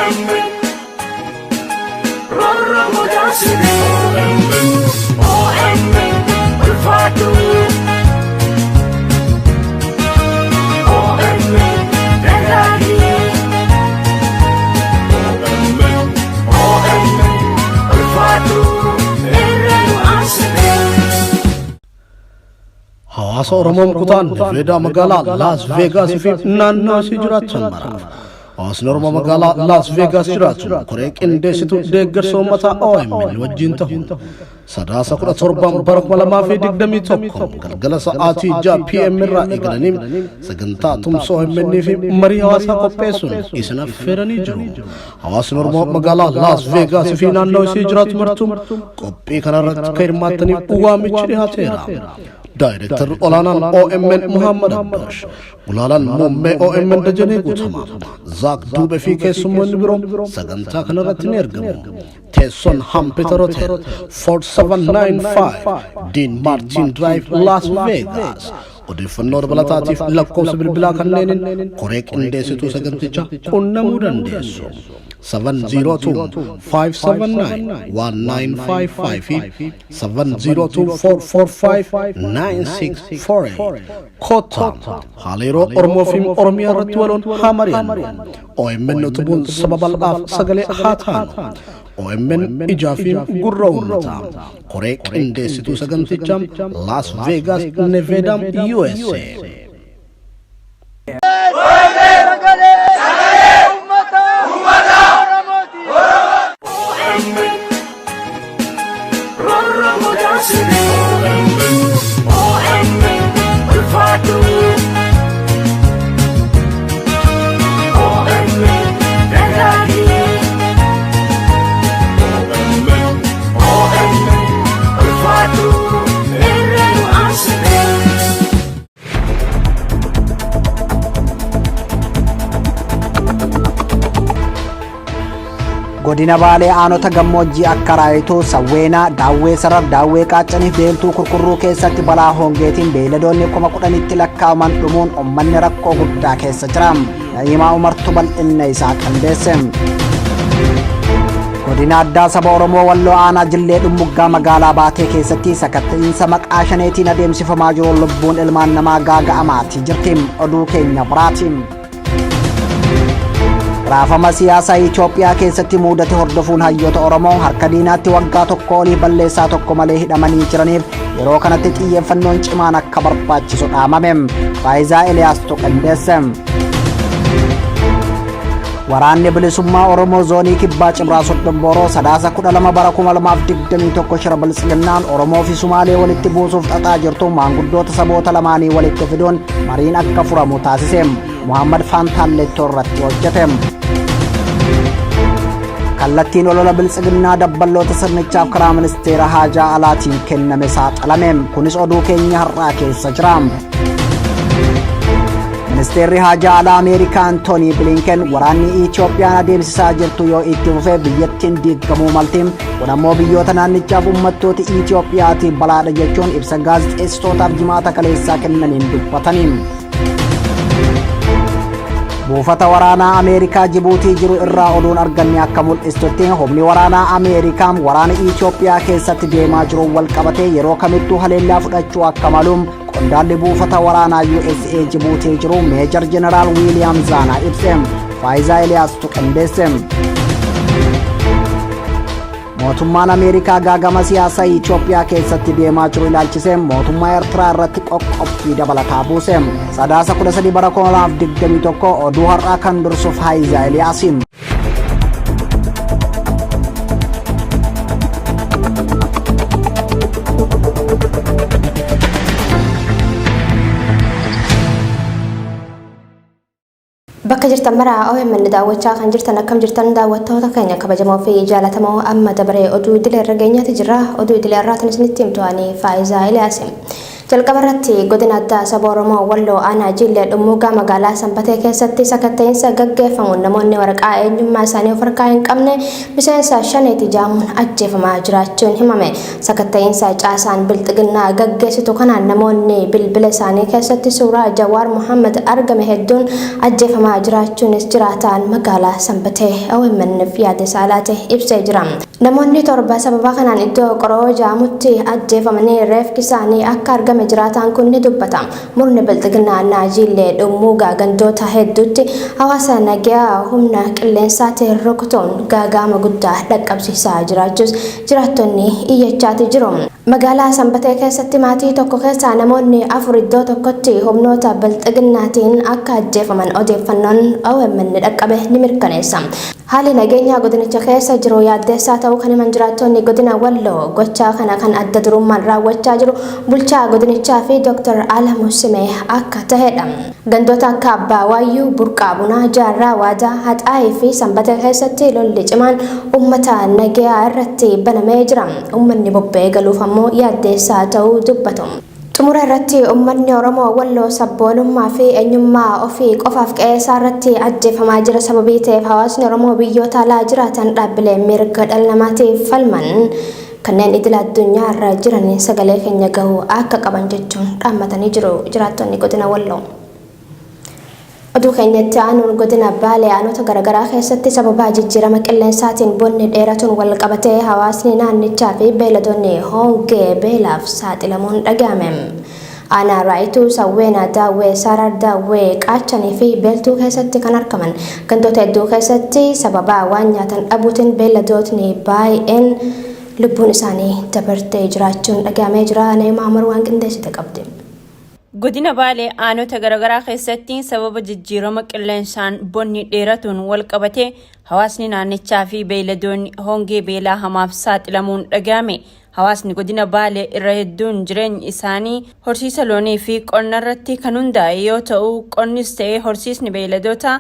OMN Roorroo godaasine. OMN OMN ulfaadhu. OMN dagaagi. OMN OMN ulfaadhu. Irra nu aansite. Hawaasa Oromoon kutaan Neveedaa magaalaa Laas Veegaas fi naannoo isii jiraatan maraaf. Hawaasni Oromoo magaalaa Laas Veegaas jiraatu koree qindeessituu deeggarsa uummataa OMN wajjin ta'uun Sadaasa 17 bara 2021 galgala sa'aatii 6 PM irraa eegalanii sagantaa tumsa OMN fi marii hawaasaa qopheessuun isin affeeranii jiru. Hawaasni Oromoo magaalaa Laas Veegaas fi naannoo isii jiraatu martuu qophii kanarratti akka hirmaattaniif waamichi dhiyaateera. Daayirektarri olaanaan OMN Muhammad Abdoosh, gulaalaan muummee OMN Dajanee Guutamaa, Zaak Duubee fi keessummoonni biroo sagantaa kanarratti ni argamu. Teessoon Hampeter Hotel 4795 Dean Martin Drive, Las Vegas. Odeeffannoo dabalataatiif lakkoofsa bilbilaa kanneeniin koree qindeessituu sagantichaa qunnamuu dandeessu. 702-579-1955 fi 702-445-9648. Kottaa haala yeroo Oromoo fi Oromiyaa irratti waloon haa mari'annu. OMN utubuun saba bal'aaf sagalee haa taanu. OMN ijaa fi gurra uummataa. Koree qindeessituu sagantichaa, Las Vegas, Nevada, USA. OMN Roorroo godaasine. OMN OMN ulfaadhu. OMN dagaagi. OMN OMN ulfaadhu. Irra nu aansite. Godina Baalee aanota gammoojjii akka Raayituu, Sawweenaa, Daawwee Sarar, Daawwee Qaaccaniif Beeltuu Kurkurruu keessatti balaa hongeetiin beeyladoonni 10,000tti lakkaa'aman dhumuun uummanni rakkoo guddaa keessa jira. Na'iimaa Umartu bal'inna isaa qindeesse. Godina Addaa Saba Oromoo Walloo Aanaa Jillee Dhummuggaa magaalaa Baatee keessatti sakatta'iinsa maqaa shaneetiin adeemsifamaa jiru lubbuun ilmaan namaa gaaga'amaatii jirti. Oduu keenya biraatiin. Raafama siyaasaa Itoophiyaa keessatti muudate hordofuun hayyoota Oromoo harka diinaatti waggaa tokko olii balleessaa tokko malee hidhamanii jiraniif yeroo kanatti xiyyeeffannoon cimaan akka barbaachisu dhaamame. Faayizaa Eliyaastu qindeesse. Waraanni Bilisummaa Oromoo Zoonii Kibbaa Cibraa Soddombooroo Sadaasa 12 bara 2021 shira Biltsiginnaan Oromoo fi Sumaalee walitti buusuuf xaxaa jirtu maanguddoota saboota lamaanii walitti fiduun mariin akka furamu taasise. Muhammad Faantaalleettoo irratti hojjete. Kallattiin olola Biltsiginnaa dabballoota sirnichaaf karaa ministeera haajaa alaatiin kenname saaxilame. Kunis oduu keenya har'aa keessa jira. Ministeerri haajaa alaa Ameerikaa Antoonii Bilinken waraanni Itoophiyaan adeemsisaa jirtu yoo itti fufe biyyattiin diigamuu malti. Kun ammoo biyyoota naannichaaf uummattoota Itoophiyaatiif balaadha jechuun ibsa gaazexeessitootaaf Jimaata kaleessaa kennaniin dubbatanii. Buufata waraanaa Ameerikaa Jibuutii jiru irraa oduun arganne akka mul'istutti humni waraanaa Ameerikaa waraana Itoophiyaa keessatti deemaa jiru wal qabatee yeroo kamittuu haleellaa fudhachuu akka malu qondaalli buufata waraanaa USA Jibuutii jiru Meejar Jeneraal Wiiliyaam Zaanaa ibse. Faayizaa Eliyaastu qindeesse. Mootummaan Ameerikaa gaagama siyaasaa Itoophiyaa keessatti deemaa jiru ilaalchisee mootummaa Eertiraa irratti qoqqobbii dabalataa buuse. Sadaasa 13 bara 2021 oduu har'aa kan dursu Faayizaa Eliyaasi. Bakka jirtan maraa OMN daawwachaa kan jirtan akkam jirtan daawwattoota keenya kabajamoo fi jaalatamoo, amma dabaree oduu idilee irra geenyaati jira. Oduu idilee irraatiin isinitti himtu ani Faayizaa Eliyaasi. Jalqaba irratti godina addaa saba Oromoo Walloo aanaa Jiillee Dhummuugaa magaalaa Sanbatee keessatti sakatta'iinsa gaggeeffamuun namoonni waraqaa eenyummaa isaanii of harkaa hin qabne miseensa shaneeti jaamuun ajjeefamaa jiraachuun himame. Sakatta'iinsa caasaan bilxiginnaa gaggeessitu kanaan namoonni bilbila isaanii keessatti suuraa Jawaar Mohaammed argame hedduun ajjeefamaa jiraachuunis jiraataan magaalaa Sanbatee OMN'f yaada isaa laate ibsee jira. Namoonni 7 sababa kanaan iddoo Qoroo ja'amutti ajjeefamanii reefki isaanii akka argame jiraataan kun ni dubbata. Murni Bilxiginnaa Naajiillee Dhummuugaa gandoota hedduutti hawaasa nageyaa humna qilleensaatiin rukutuun gaaga'ama guddaa dhaqqabsiisaa jiraachuus jiraattonni iyyachaati jiru. Magaalaa Sanbatee keessatti maatii tokko keessaa namoonni 4 iddoo tokkotti humnoota Bilxiginnaatiin akka ajjeefaman odeeffannoon omn dhaqqabe ni mirkaneessa. Haalli nageenyaa godinicha keessa jiru yaaddeessaa ta'uu kan himan jiraattonni godina Walloo, gochaa kana kan adda durummaan raawwachaa jiru bulchaa godinichaa fi Dr. Alamuu Simee akka tahedha. Gandoota akka Abbaa Waayyuu, Burqaa Bunaa, Jaarraa Waadaa, Haxaayii fi Sanbatee keessatti lolli cimaan ummata nageyaa irratti banamee jira. Ummanni bobba'ee galuuf ammoo yaaddeessaa ta'uu dubbatu. Xumura irratti ummanni Oromoo Walloo sabboonummaa fi eenyummaa ofii qofaaf qe'ee isaa irratti ajjeefamaa jira sababii ta'eef hawaasni Oromoo biyyoota alaa jiraatan dhaabbilee mirga dhala namaatiif falman kanneen idila addunyaa irra jiraniin sagalee keenya gahuu akka qaban jechuun dhaammatanii jiru jiraattonni godina Walloo. Oduu keenya itti aanuun godina Baalee aanota garaagaraa keessatti sababaa jijjiirama qilleensaatiin bonni dheeratuun wal qabatee hawaasni naannichaa fi beeyladoonni hongee beelaaf saaxilamuun dhaga'ame. Aanaa Raayituu, Sawweenaa, Daawwee, Saarar Daawwee, Qaachanii fi Beeltuu keessatti kan argaman gandoota hedduu keessatti sababaa waan nyaatan dhabuutiin beeyladootni baay'een lubbuun isaanii dabartee jiraachuun dhaga'amee jira. Na'imaa Umar waan qindeessite qabdi. Godina Baalee aanota garaagaraa keessatti sababa jijjiirama qilleensaan bonni dheeratuun wal qabatee hawaasni naannichaa fi beeyladoonni hongee beelaa hamaaf saaxilamuun dhaga'ame. Hawaasni godina Baalee irra hedduun jireenyi isaanii horsiisa loonii fi qonna irratti kan hundaa'e yoo ta'u, qonnis ta'ee horsiisni beeyladootaa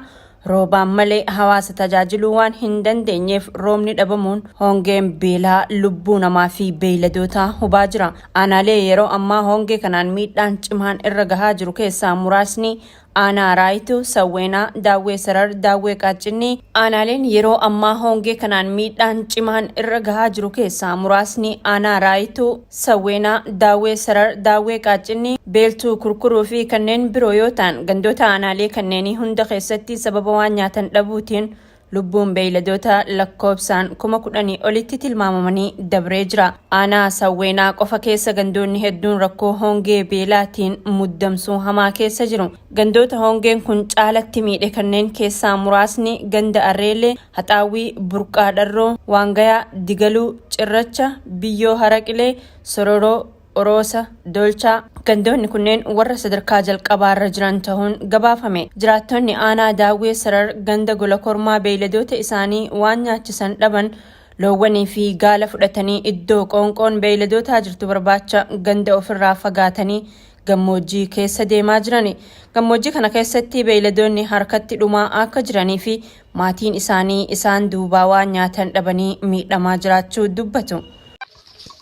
Roobaan malee hawaasa tajaajiluu waan hin dandeenyeef roobni dhabamuun hongeen beelaa lubbuu namaa fi beeyladootaa hubaa jira. Aanaalee yeroo ammaa hongee kanaan miidhaan cimaan irra gahaa jiru keessaa muraasni aanaa Raayituu, Sawweenaa, Daawwee Sarar, Daawwee Qaaccinnii, Aanaaleen yeroo ammaa hongee kanaan miidhaan cimaan irra gahaa jiru keessaa muraasni aanaa Raayituu, Sawweenaa, Daawwee Sarar, Daawwee Qaaccinnii, Beeltuu Kurkuruu fi kanneen biroo yoo ta'an gandoota aanaalee kanneenii hunda keessatti sababa waan nyaatan dhabuutiin lubbuun beeyladoota lakkoofsaan 10,000 olitti tilmaamamanii dabree jira. Aanaa Sawweenaa qofa keessa gandoonni hedduun rakkoo hongee beelaatiin muddamsuu hamaa keessa jiru. Gandoota hongeen kun caalatti miidhe kanneen keessaa muraasni ganda Arreellee, Haxaawwii, Burqaa Dharroo, Waangayaa, Digaluu, Cirracha, Biyyoo Haraqilee, Sororoo, Oroosa, Dolchaa. Gandoonni kunneen warra sadarkaa jalqabaarra jiran tahuun gabaafame. Jiraattonni aanaa Daawwee Sarar ganda Gola Kormaa beeyladoota isaanii waan nyaachisan dhaban loowwanii fi gaala fudhatanii iddoo qoonqoon beeyladootaa jirtu barbaacha ganda ofirraa fagaatanii gammoojjii keessa deemaa jirani. Gammoojjii kana keessatti beeyladoonni harkatti dhumaa akka jiranii fi maatiin isaanii isaan duubaa waan nyaatan dhabanii miidhamaa jiraachuu dubbatu.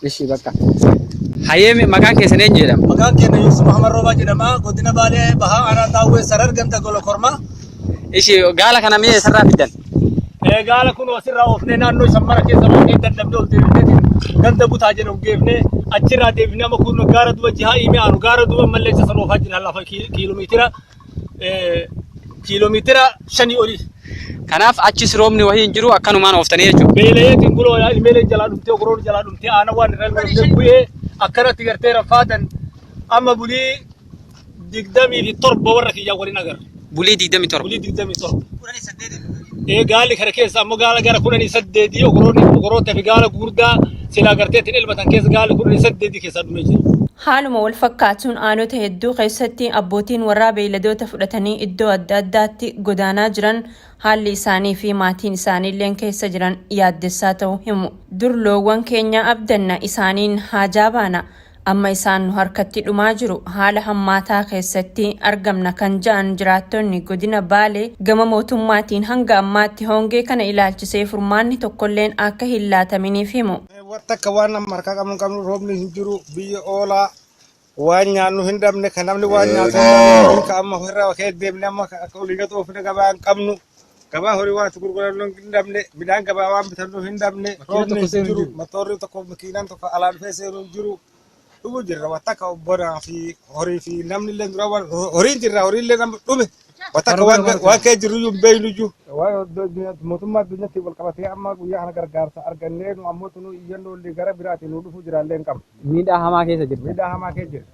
Ishi bakka. Hayyee maqaan keessan eenyu jedhama? Maqaan keenya Yuusuf Muhammad Roobaa jedhama. Godina Baalee Bahaa Aanaa Daawwee Sarar ganda Gola Kormaa. Ishi gaala kana mee eessarraa fiddan? Gaala kun asirraa oofnee naannoo isa mara keessa baafnee dadhabnee ol deebifnee ganda butaa jedhamu geefnee achirraa deebifnee amma kun gaara duba jihaa himee aanu gaara duba ammallee isa san oofaa jira lafa kiiloomeetira 5 olii. Kanaaf achis roobni wahii hin jiru akkanumaan ooftanii jechuudha. Beela'eetiin guloo ilmeeleen jalaa dhumtee ogoroon jalaa dhumtee aanan waan irraa ilmoofnee bu'ee akkanatti gartee raffaatan amma bulii 27 warra kiyyaa waliin agarre. Bulii 27. Bulii 27. Ee gaalli kana keessa ammoo gaala gara 18 ogoroonni ogoroota fi gaala gurguddaa silaa gartee ittiin elmatan keessa gaalli 18 keessaa dhumee jira. Haaluma wal fakkaatuun aanota hedduu keessatti abbootiin warraa beeyladoota fudhatanii iddoo adda addaatti godaanaa jiran haalli isaanii fi maatiin isaaniilleen keessa jiran yaaddessaa ta'uu himu. Dur loowwan keenya abdanna isaaniin haajaa baana. Amma isaan nu harkatti dhumaa jiru, haala hammaataa keessatti argamna kan ja'an jiraattonni godina Baalee, gama mootummaatiin hanga ammaatti hongee kana ilaalchisee furmaanni tokkolleen akka hin laataminiif himu. Takka waan amma harkaa qabnu hin qabnu, roobni hin jiru, biyya oolaa. Waan nyaannu hin dhabne, kan namni waan nyaatu hin dhabne, ka amma ofirraa kee deemne amma akka olii gatu ofirra gabaa hin qabnu. Gabaa horii waan gurgurannu hin dhabne, midhaan gabaa waan bitannu hin dhabne, roobni hin jiru, motorri tokko makiinaan tokko alaa dhufee seenu hin jiru. Dhumu jirra waan takka bonaa fi horii fi namni illee dura waan horiin jirra, horiin illee nama dhume. Waan takka waan kee jirru iyyuu hin beeknu iyyuu. Waan mootummaa addunyaatti wal qabatee amma guyyaa kana gargaarsa argannee nu ammoo tunu iyyannoo illee gara biraatiin nu dhufu jiraallee hin qabnu. Miidhaa hamaa keessa jirti. Miidhaa hamaa keessa jira.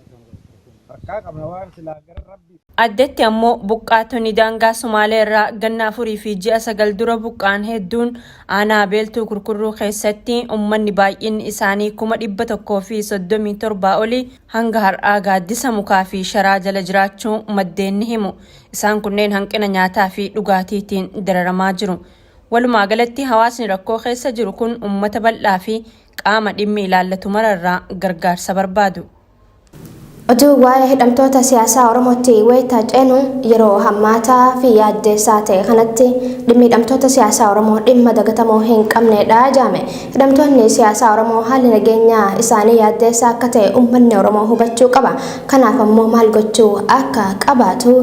Harkaa qabna waan silaa gara rabbii. Addatti ammoo buqqaatonni daangaa Sumaalee irraa ganna 4 fi ji'a 9 dura buqqa'an hedduun aanaa Beeltuu Kurkurruu keessatti uummanni baay'inni isaanii 137,000 olii hanga har'aa gaaddisa mukaa fi sharaa jala jiraachuu maddeen ni himu. Isaan kunneen hanqina nyaataa fi dhugaatiitiin dararamaa jiru. Walumaa galatti hawaasni rakkoo keessa jiru kun uummata bal'aa fi qaama dhimmi ilaallatu mararraa gargaarsa barbaadu. Oduu waa'ee hidhamtoota siyaasaa Oromootti wayitaa ceenu, yeroo hammaataa fi yaaddeessaa ta'e kanatti dhimmi hidhamtoota siyaasaa Oromoo dhimma dagatamuu hin qabnedha jaame. Hidhamtoonni siyaasaa Oromoo haalli nageenyaa isaanii yaaddeessaa akka ta'e uummanni Oromoo hubachuu qaba. Kanaaf ammoo maal gochuu akka qabaatu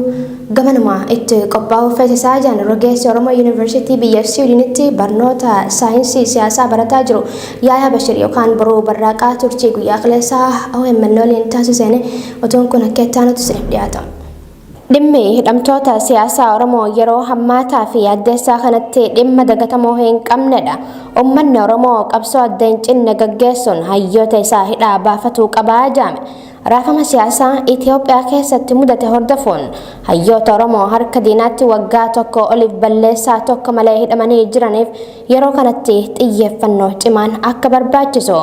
gamanuma itti qophaa'uu feesisaa jaan rogeessi Oromoo Yuunivarsiitii biyya Siwiidinitti barnoota saayinsii siyaasaa barataa jiru Yaayaa Bashir yookaan Boruu Barraaqaa turtii guyyaa kaleessaa OMN waliin taasiseen oduun kun akka itti aanutti isiniif dhiyaata. Dhimmi hidhamtoota siyaasaa Oromoo yeroo hammaataa fi yaaddeessaa kanatti dhimma dagatamuu hin qabnedha. Uummanni Oromoo qabsoo adda hin cinne gaggeessuun hayyoota isaa hidhaa baafatuu qabaa jaame. Raafama siyaasaa Itoophiyaa keessatti mudate hordofuun hayyoota Oromoo harka diinaatti waggaa tokko oliif balleessaa tokko malee hidhamanii jiraniif yeroo kanatti xiyyeeffannoo cimaan akka barbaachisu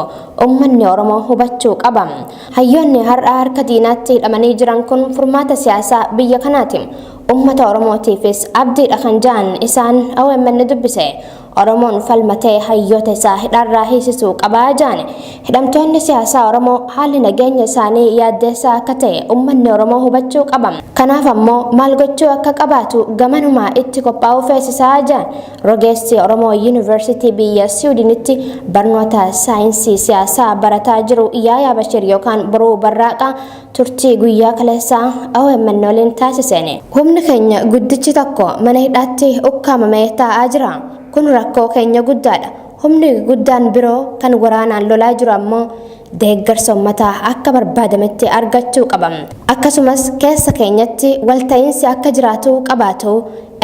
uummanni Oromoo hubachuu qaba. Hayyoonni har'a harka diinaatti hidhamanii jiran kun furmaata siyaasaa biyya kanaati. Uummata Oromootiifis abdiidha kan ja'an isaan OMN dubbise. Oromoon falmatee hayyoota isaa hidhaarraa hiisisuu qabaa ja'an. Hidhamtoonni siyaasaa Oromoo haalli nageenya isaanii yaaddeessaa akka ta'e uummanni Oromoo hubachuu qaba. Kanaaf ammoo maal gochuu akka qabaatu gamanumaa itti qophaa'uu feesisaa ja'an. Rogeessi Oromoo Yuunivarsiitii biyya Siwiidinitti barnoota saayinsii siyaasaa barataa jiru Yaayaa Bashir yookaan Boruu Barraaqaa turtii guyyaa kaleessaa OMN waliin taasiseen. Humni keenya guddichi tokko mana hidhaatti ukkaamamee taa'aa jira. Kun rakkoo keenya guddaadha. Humni guddaan biroo kan waraanaan lolaa jiru ammoo deeggarsa uummataa akka barbaadametti argachuu qaba. Akkasumas keessa keenyatti walta'iinsi akka jiraatu qabaatu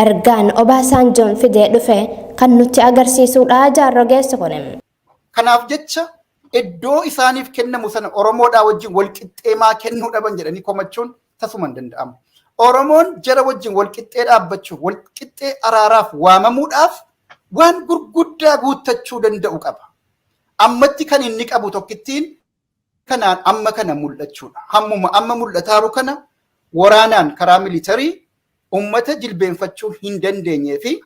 ergaan Obaasaanjoon fidee dhufe kan nutti agarsiisudha jaarrogeessi kun. Kanaaf jecha iddoo isaaniif kennamu sana Oromoodhaa wajjin wal qixxeemaa kennuu dhaban jedhanii komachuun tasuma hin danda'amu. Oromoon jara wajjin wal qixxee dhaabbachuuf, wal qixxee araaraaf waamamuudhaaf waan gurguddaa guuttachuu danda'u qaba. Ammatti kan inni qabu tokkittiin kanaan amma kana mul'achuudha. Hammuma amma mul'ataaru kana waraanaan karaa militarii uummata jilbeenfachuu hin dandeenyee fi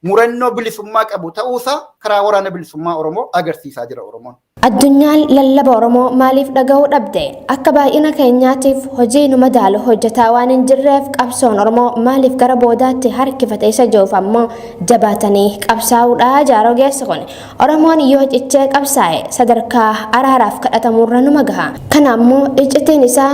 murannoo bilisummaa qabu ta'uusaa karaa waraana bilisummaa Oromoo agarsiisaa jira Oromoon. Addunyaan lallaba Oromoo maaliif dhaga'uu dhabde? Akka baay'ina keenyaatiif hojii nu madaalu hojjetaa waan hin jirreef qabsoon Oromoo maaliif gara boodaatti harkifate isa jiruuf ammoo jabaatanii qabsaa'uudha jaaroo geessu kun. Oromoon yoo cichee qabsaa'e sadarkaa araaraaf kadhatamurra numa gaha. Kana ammoo iccitiin isaa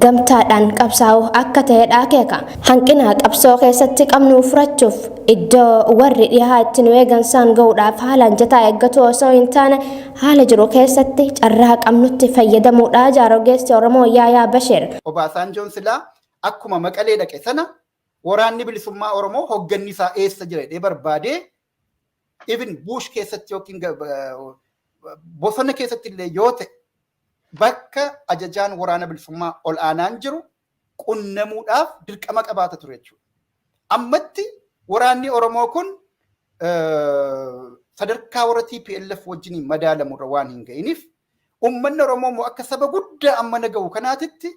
gamtaadhaan qabsaa'uu akka ta'edha akeeka. Hanqina qabsoo keessatti qabnu furachuuf iddoo warri dhihaa itti nu eegan saan gahuudhaaf haala mijataa eeggatu osoo hin taane haala jiru keessatti carraa qabnutti fayyadamuudha jaarogeessi Oromoo Yaayaa Bashir. Obaasaanjoon silaa akkuma Maqalee dhaqe sana waraanni bilisummaa Oromoo hoogganni isaa eessa jira jedhee barbaadee, even bush keessatti yookiin bosona keessatti illee yoo ta'e, bakka ajajaan waraana bilisummaa ol aanaan jiru qunnamuudhaaf dirqama qabaata ture jechuudha. Ammatti waraanni Oromoo kun sadarkaa warra TPLF wajjin madaalamurra waan hin ga'iniif, uummanni Oromoo immoo akka saba guddaa amma nagahu kanaatitti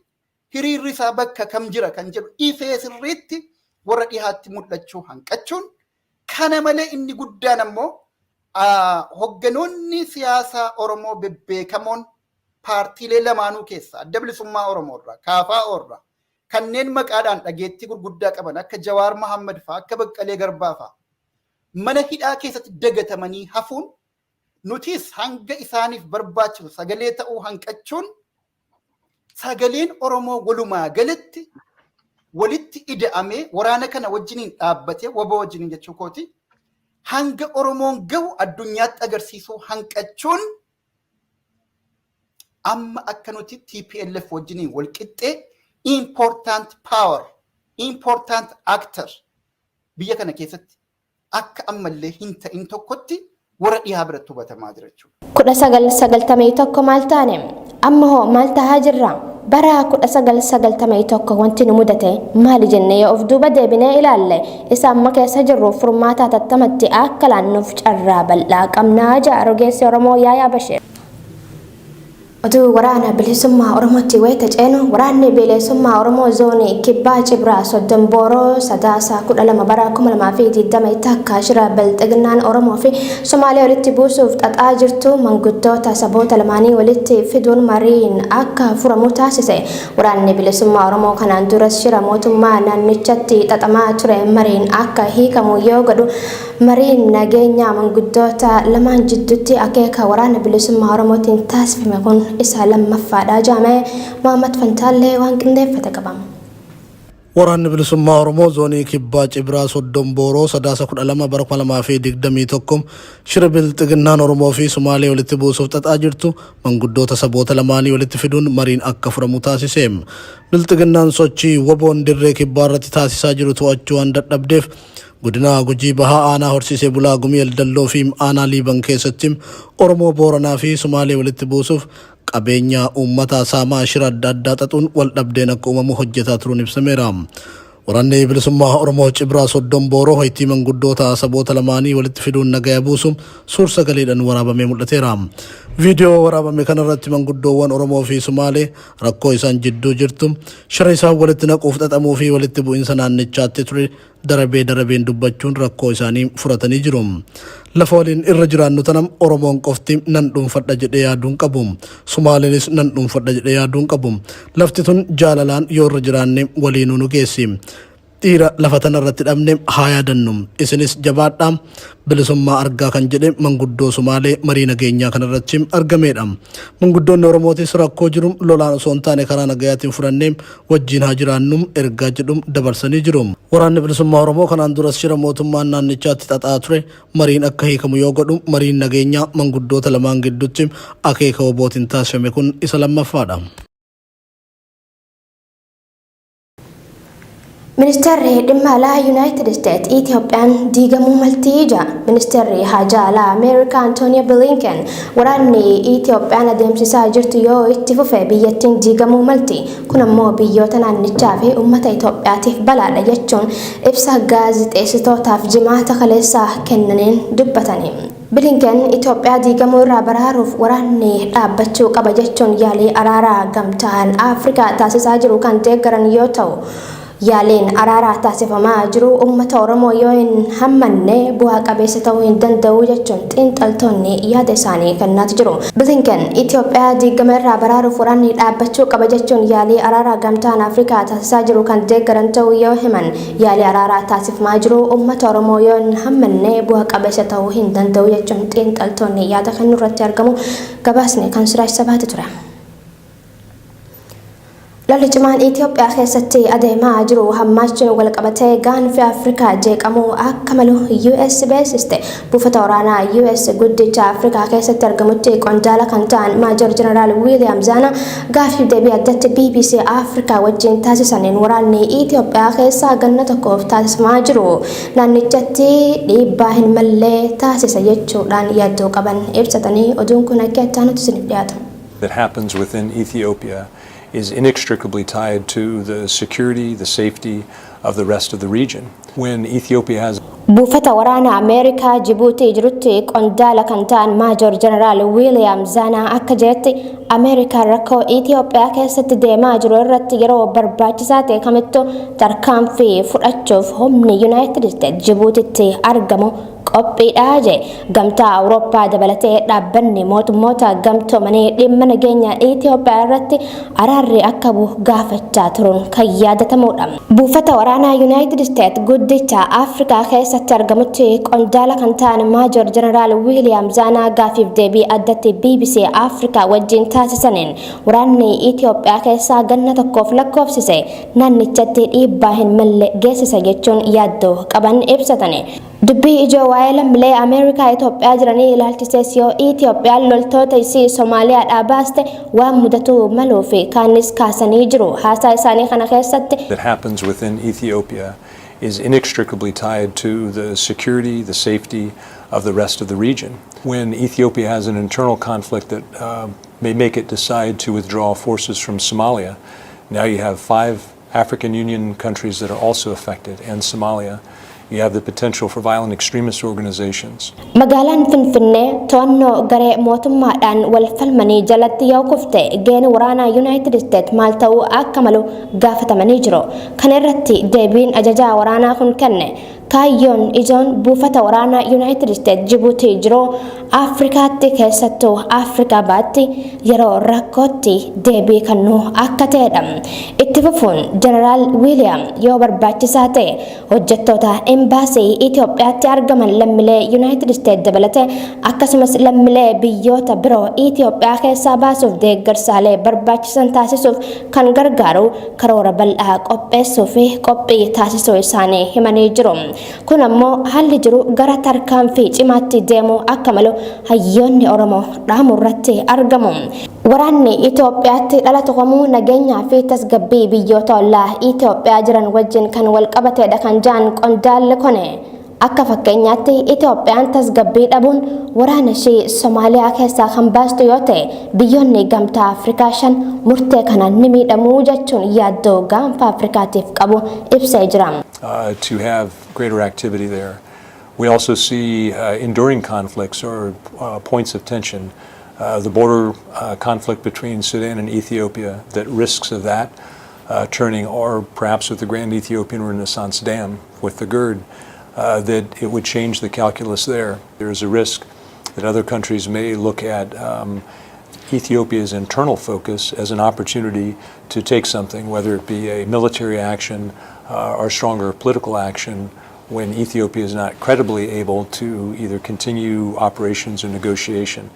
hiriirri isaa bakka kam jira kan jedhu ifee sirriitti warra dhihaatti mul'achuu hanqachuun. Kana malee inni guddaan ammoo hogganoonni siyaasaa Oromoo bebbeekamoon paartiilee lamaanuu keessa, Adda Bilisummaa Oromoo irraa, KFO irraa, kanneen maqaadhaan dhageettii gurguddaa qaban akka Jawaar Mohammad fa'aa, akka Baqqalee Garbaa fa'aa mana hidhaa keessatti dagatamanii hafuun, nutis hanga isaaniif barbaachisu sagalee ta'uu hanqachuun. Sagaleen Oromoo walumaa galatti walitti ida'amee waraana kana wajjiniin dhaabbatee, WBO wajjiniin jechuu kooti, hanga Oromoon gahu addunyaatti agarsiisuu hanqachuun amma akka nuti TPLF wajjiniin wal qixxee important power, important actor biyya kana keessatti akka ammallee hin ta'in tokkotti warra dhiyaa biratti hubatamaa jira jechuudha. 1991 maal taane? Amma hoo maal tahaa jirra? Bara 1991 wanti nu mudate maali jennee yoo of duuba deebinee ilaalle, isa amma keessa jirru furmaata hatattamatti akka laannuuf carraa bal'aa qabnaa ja'a rogeessi Oromoo Yaayaa Bashir. Oduu waraana bilisummaa Oromootti wayita ceenu, waraanni bilisummaa Oromoo zoonii Kibbaa Cibraa Soddon Booroo Sadaasa 12 bara 2021 shira bilxiginnaan Oromoo fi Somaalee walitti buusuuf xaxaa jirtu manguddoota saboota lamaanii walitti fiduun mariin akka furamu taasise. Waraanni bilisummaa Oromoo kanaan duras shira mootummaa naannichatti xaxamaa ture mariin akka hiikamu yoo godhu, mariin nageenyaa manguddoota lamaan jidduutti akeeka waraana bilisummaa Oromootiin taasifame kun isa lammaffaadha jaame. Mohaammed Fantaallee waan qindeeffate qaba. Waraanni bilisummaa Oromoo zoonii Kibbaa Cibraa Soddon Booroo Sadaasa 12 bara 2021 shira bilxiginnaan Oromoo fi Sumaalee walitti buusuuf xaxaa jirtu manguddoota saboota lamaanii walitti fiduun mariin akka furamu taasise. Bilxiginnaan sochii WBOn dirree kibbaa irratti taasisaa jiru to'achuu waan dadhabdeef, godina Gujii Bahaa aanaa Horsiisee Bulaa Gumii Eldalloo fi aanaa Liiban keessatti Oromoo Booranaa fi Sumaalee walitti buusuuf qabeenya uummataa saamaa shira adda addaa xaxuun wal dhabdeen akka uumamu hojjetaa turuun ibsameera. Waraanni bilisummaa Oromoo Cibraa Soddon Booroo hoytii manguddoota saboota lamaanii walitti fiduun nagaya buusu suur sagaleedhaan waraabamee mul'ateera. Viidiyoo waraabame kanarratti manguddoowwan Oromoo fi Sumaalee rakkoo isaan jidduu jirtu, shira isaan walitti naquuf xaxamuu fi walitti bu'insa naannichaatti ture darabee darabeen dubbachuun rakkoo isaanii furatanii jiru. Lafa waliin irra jiraannu tanam Oromoon qofti nan dhuunfadha jedhee yaaduun qabu. Sumaaleenis nan dhuunfadha jedhee yaaduun qabu. Lafti tun jaalalaan yoo irra jiraanne waliinuu nu geessi. Dhiira lafa tana irratti dhabne haa yaadannu. Isinis jabaadhaa, bilisummaa argaa kan jedhe manguddoo Sumaalee marii nageenyaa kanarratti argameedha. Manguddoonni Oromootis rakkoo jiru lolaan osoo hin taane karaa nagayaatiin furannee wajjiin haa jiraannu ergaa jedhu dabarsanii jiru. Waraanni bilisummaa Oromoo kanaan duras shira mootummaan naannichaatti xaxaa ture mariin akka hiikamu yoo godhu, mariin nageenyaa manguddoota lamaan gidduutti akeeka WBOtiin taasifame kun isa lammaffaadha. Ministeerri dhimma alaa Yuunaayitid Isteet Itoophiyaan diigamuu maltii ja'a. Ministeerri haajaa alaa Ameerikaa Antooniyo Bilinken waraanni Itoophiyaan adeemsisaa jirtu yoo itti fufe biyyattiin diigamuu malti. Kun ammoo biyyoota naannichaa fi uummata Itoophiyaatiif balaadha jechuun ibsa gaazixeessitootaaf Jimaata kaleessaa kennaniin dubbatani. Bilinken Itoophiyaa diigamuu irraa baraaruuf waraanni dhaabbachuu qaba jechuun yaalii araaraa gamtaan Afrikaa taasisaa jiru kan deeggaran yoo ta'u, yaaliin araaraa taasifamaa jiru uummata Oromoo yoo hin hammanne bu'aa qabeessa ta'uu hin danda'u jechuun xiinxaltoonni yaada isaanii kennaatu jiru. Bilinken Itoophiyaa diigama irraa baraaruuf waraanni dhaabbachuu qaba jechuun yaalii araaraa gamtaan Afrikaa taasisaa jiru kan deeggaran ta'uu yoo himan, yaalii araaraa taasifamaa jiru uummata Oromoo yoo hin hammanne bu'a qabeessa ta'uu hin danda'u jechuun xiinxaltoonni yaada kennuu irratti argamu. Gabaasni kan Siraaj Sabaati ture. Lolli cimaan Itoophiyaa keessatti adeemaa jiru hammaachuun walqabatee gaanfi Afrikaa jeeqamuu akka malu US beeksiste. Buufata waraanaa US guddicha Afrikaa keessatti argamutti qondaala kan ta'an Maajor Jeneraal Wiiliyaam Zaana gaaffiif deebii addatti BBC Afrikaa wajjin taasisaniin, waraanni Itoophiyaa keessaa ganna tokkoof taasifamaa jiru naannichatti dhiibbaa hin mallee taasisa jechuudhaan yaaddoo qaban ibsatanii. Oduun kun akka itti aanutti isiniif dhiyaata. That happens within Ethiopia is inextricably tied to the security, the safety of the rest of the region. When Ethiopia has Buufata waraana Ameerikaa Jibuutii jirutti qondaala kan ta'an Maajor Jeneraal Wiiliyaam Zaanaa akka jedhetti, Ameerikaan rakkoo Itoophiyaa keessatti deemaa jiru irratti yeroo barbaachisaa ta'e kamittuu tarkaanfii fudhachuuf humni Yuunaayitid Isteet Jibuutitti argamu qophiidha jee. Gamtaa Awurooppaa dabalatee dhaabbanni mootummoota gamtoomanii dhimma nageenya Itoophiyaa irratti araarri akka bu'u gaafachaa turuun kan yaadatamudha. Buufata waraanaa Yuunaayitid Isteet guddicha guddicha Afrikaa keessatti argamutti qondaala kan ta'an Maajor Jeneraal Wiiliyaam Zaanaa gaafiif deebii addatti BBC Afrikaa wajjin taasisaniin waraanni Itoophiyaa keessaa ganna tokkoof lakkoofsise naannichatti dhiibbaa hin malle geessisa jechuun yaaddoo qaban ibsatani. Dubbii ijoo waa'ee lammiilee Ameerikaa Itoophiyaa jiranii ilaalchisees yoo Itoophiyaan loltoota isii Somaaliyaadhaa baaste waan mudatuu maluu fi kaanis kaasanii jiru. Haasaa isaanii kana keessatti that happens within Ethiopia is inextricably tied to the security, the safety of the rest of the region. When Ethiopia has an internal conflict that may make it decide to withdraw forces from Somalia, now you have five African Union countries that are also affected, and Somalia. You have the potential for violent extremist organizations. Magaalaan Finfinnee to'annoo garee mootummaadhaan wal falmanii jalatti yoo kufte gaheen waraanaa Yuunaayitid Isteet maal ta'uu akka malu gaafatamanii jiru. Kana irratti deebiin ajajaa waraanaa kun kenne kaayyoon ijoon buufata waraanaa Yuunaayitid Isteet Jibuutii jiru Afrikaatti, keessattuu Afrikaa baatti yeroo rakkootti deebii kennuu akka ta'edha. Itti fufuun Jeneraal Wiiliyaam yoo barbaachisaa ta'e hojjettoota embaasii Itoophiyaatti argaman lammiilee Yuunaayitid Isteet dabalatee akkasumas lammiilee biyyoota biroo Itoophiyaa keessaa baasuuf deeggarsaalee barbaachisan taasisuuf kan gargaaru karoora bal'aa qopheessuu fi qophii taasisuu isaanii himanii jiru. Kun ammoo haalli jiru gara tarkaanfii cimaatti deemuu akka malu hayyoonni Oromoo dhaamu irratti argamu. Waraanni Itoophiyaatti dhalatu kamuu nageenyaa fi tasgabbii biyyoota ollaa Itoophiyaa jiran wajjin kan wal qabatedha kan jedhan qondaalli kone. Akka fakkeenyaatti Itoophiyaan tasgabbii dhabuun waraana ishee Somaaliyaa keessaa kan baastu yoo ta'e, biyyoonni gamtaa Afrikaa shan murtee kanaan ni miidhamuu jechuun yaaddoo gaanfa Afrikaatiif qabu ibsee jira. To have greater activity there. We also see enduring conflicts or points of tension. The border conflict between Sudan and Ethiopia, that risks of that turning, or perhaps with the Grand Ethiopian Renaissance Dam with the GERD, that it would change the calculus there. There is a risk that other countries may look at Ethiopia's internal focus as an opportunity to take something, whether it be a military action or stronger political action, when Ethiopia is not credibly able to either continue operations or negotiation.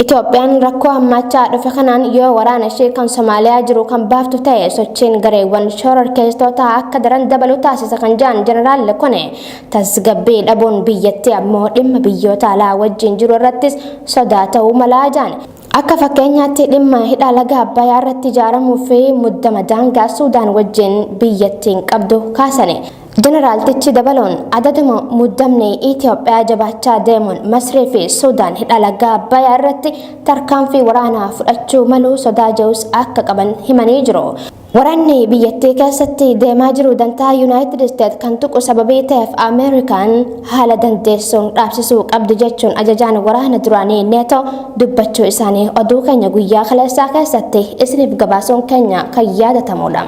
Itoophiyaan rakkoo hammaachaa dhufe kanaan yoo waraana ishee kan Somaaliyaa jiru kan baaftu ta'e, sochiin gareewwan shororkeessitootaa akka daran dabalu taasisa kan jedhan Jeneraal Kone, tasgabbii dhabuun biyyattii ammoo dhimma biyyoota alaa wajjin jiru irrattis sodaa ta'uu malaa jedhan. Akka fakkeenyaatti dhimma hidha laga Abbayyaa irratti ijaaramuu fi muddama daangaa Suudaan wajjin biyyattiin qabdu kaasani. Jeneraaltichi dabaluun adaduma muddamni Itoophiyaa jabaachaa deemuun Masrii fi Suudaan hidha laga Abbayyaa irratti tarkaanfii waraanaa fudhachuu maluu sodaa jedhus akka qaban himanii jiru. Waraanni biyyattii keessatti deemaa jiru dantaa Yuunaayitid Isteet kan tuqu sababii ta'eef Ameerikaan haala dandeessuun dhaabsisuu qabdi jechuun ajajaan waraana duraanii Neetoo dubbachuu isaanii oduu keenya guyyaa kaleessaa keessatti isiniif gabaasuun keenya kan yaadatamudha.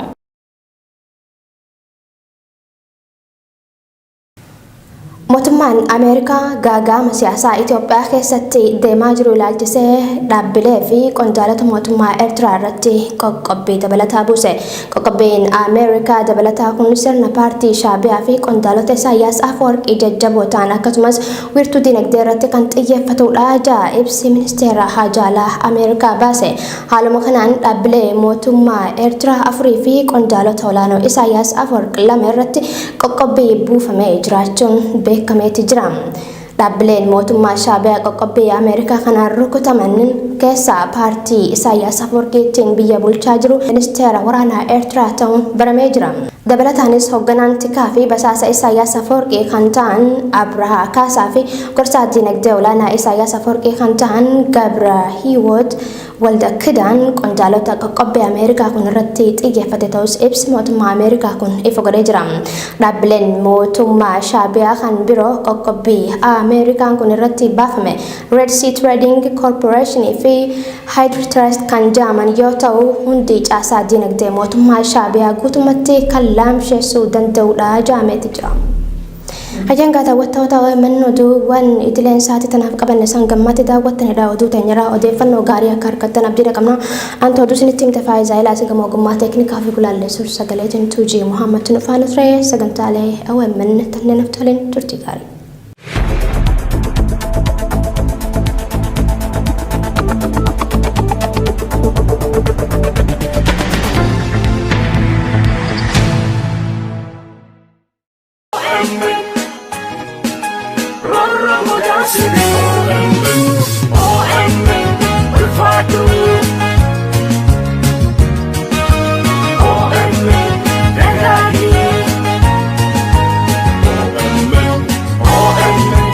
Mootummaan Ameerikaa gaaga'ama siyaasaa Itoophiyaa keessatti deemaa jiru ilaalchisee dhaabbilee fi qondaalota mootummaa Eertiraa irratti qoqqobbii dabalataa buuse. Qoqqobbiin Ameerikaa dabalataa kun sirna paartii Shaabiyaa fi qondaalota Isaayyaas Afwerqii jajjaboo ta'an akkasumas wiirtuu dinagdee irratti kan xiyyeeffatudha jedha ibsi ministeera haajaalaa Ameerikaa baase. Haaluma kanaan dhaabbilee mootummaa Eertiraa afurii fi qondaalota olaanoo Isaayyaas Afwerqii lama irratti qoqqobbii buufamee jiraachuun beekameeti jira. Dhaabbileen mootummaa Shaabiyaa qoqqobbii Ameerikaa kanaan rukutaman keessaa paartii Isaayyaas Afwerqiitiin biyya bulchaa jiru ministeera waraanaa Eertiraa ta'uun baramee jira. Dabalataanis hoogganaan tikaa fi basaasa Isaayyaas Afwerqii kan ta'an Abrahaa Kaasaa fi gorsaa dinagdee olaanaa Isaayyaas Afwerqii kan ta'an Gabra Hiwoot Waldakidaan qondaalota qoqqobbii Ameerikaa kun irratti xiyyeeffate ta'us ibsi mootummaa Ameerikaa kun ifa godhee jira. Dhaabbileen mootummaa Shaabiyaa kan biroo qoqqobbii Ameerikaan kun irratti baafame Red Sea Trading Corporation fi Hydrotrust kan jedhaman yoo ta'u, hundi caasaa dinagdee mootummaa Shaabiyaa guutummaatti kan laamsheessuu danda'udha jedhameeti jira. Hajangaa daawwattoota OMN, oduuwwan idileen sa'aatii tanaaf qabanne isaan gammaatti daawwattanidha. Oduu teenyarraa odeeffannoo gaarii akka argattan abdiidha qabna. Anta oduu isinitti himte Faayizaa Ilaasii, gama ogummaa teeknikaa fi gulaallee suur sagaleetiin Tuujii Muhammad nu faana ture. Sagantaalee OMN tanneen haftoliin turtii gaarii. OMN ulfaatu, OMN dagaagi, OMN, OMN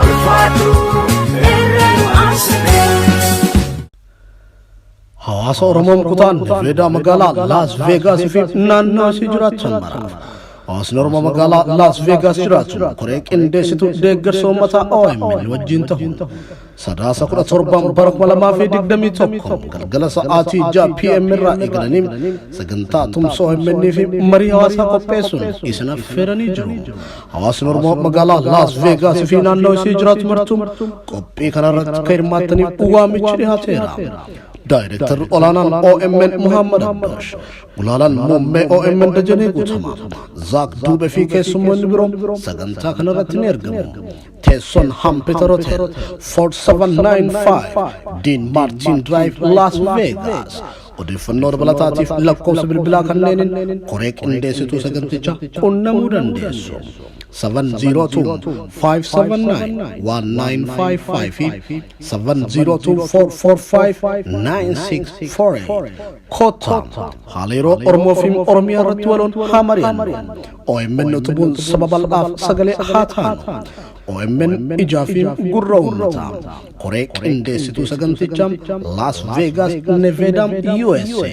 ulfaatu, irra nu aansite. Hawaasa Oromoo kutaan Neveedaa magaalaa Laas Veegaas fi naannoo isii jiraatan maraaf. Hawaasni Oromoo magaalaa Laas Veegaas jiraatu koree qindeessitu deeggarsa uummataa OMN wajjin ta'uun Sadaasa 17 bara 2021 galgala sa'aatii 6 PM irraa eegalanii sagantaa tumsa OMN fi marii hawaasaa qopheessuun isin affeeranii jiru. Hawaasni Oromoo magaalaa Laas Veegaas fi naannoo isii jiraatu martuu qophii kanarratti akka hirmaattaniif waamichi dhiyaateera. Daayirektarri olaanaan OMN Muhammad Abdoosh, gulaalaan muummee OMN Dajanee Guutamaa, Zaak Duubee fi keessummoonni biroo sagantaa kanarratti ni argamu. Teessoon Hampeter Hotel, 4795 Dean Martin Drive, Las Vegas. Odeeffannoo dabalataatiif lakkoofsa bilbilaa kanneeniin koree qindeessituu sagantichaa qunnamuu dandeessu. 702-579-1955 fi 702-445-9648. Kottaa haala yeroo Oromoo fi Oromiyaa irratti waloon haa mari'annu. OMN utubuun saba bal'aaf sagalee haa taanu. OMN ijaa fi gurra uummataa. Koree qindeessituu sagantichaa, Las Vegas, Nevada, USA.